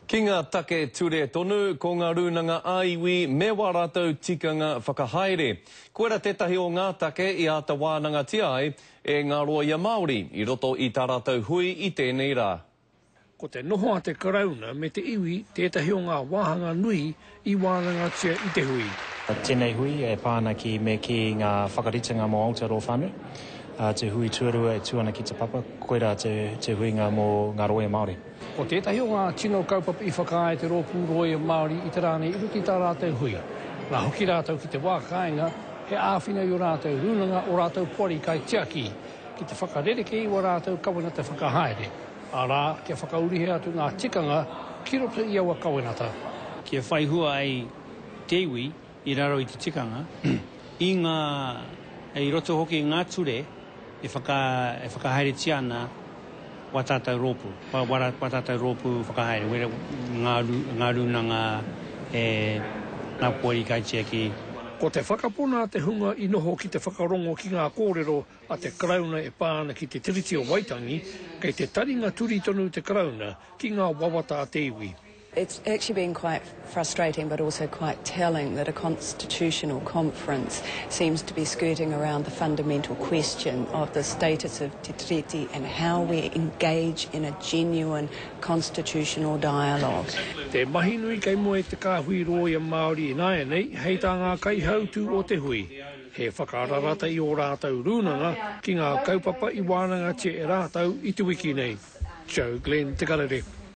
Ki ngā take ture tonu, ko ngā rūnanga ā-iwi me wā rātou tikanga whakahaere. Koira tētahi o ngā take i āta wānangatia ai e ngā rōia Māori i roto i tā rātou hui i tēnei rā. Ko te noho a te Karauna me te iwi tētahi o ngā wāhanga nui i wānangatia i te hui. Tēnei hui e pā ana ki me kī ngā whakaritenga mō Aotearoa whānui. Te hui tuarua e tū ana ki Te Papa, koirā te huinga mō ngā rōia Māori. Ko tētahi o ngā tino kaupapa i whakaae te Rōpū Rōia Māori i te rā nei i roto i tā rātou hui, nā hoki rātou ki te wā kāinga, he āwhina i ō rātou rūnanga, ō rātou poari kaitiaki ki te whakarerekē i wā rātou kawenata whakahaere, arā, kia whakaurihia atu ngā tikanga ki roto i aua kawenata. Kia whai hua ai te iwi i raro i te tikanga, i ngā, i roto hoki i ngā ture e whaka, e whakahaeretia ana wā tātou rōpū, wā, wā, wā tātou rōpū whakahaere, wera, ngā, ngā rūnanga e, ngā poari kaitiaki. Ko te whakapona a te hunga i noho ki te whakarongo ki ngā kōrero a te Karauna e pā ana ki te Tiriti o Waitangi, kei te taringa turi tonu te Karauna ki ngā wawata a te iwi. It's actually been quite frustrating but also quite telling that a constitutional conference seems to be skirting around the fundamental question of the status of Te Tiriti and how we engage in a genuine constitutional dialogue. Te mahi nui kei mua i te kāhui rōia Māori ināianei, hei tā ngā kaihautū o te hui, he whakararata i ō rātou rūnanga ki ngā kaupapa i wānangatia e rātou i te wiki nei. Joe Glenn, Te Karere.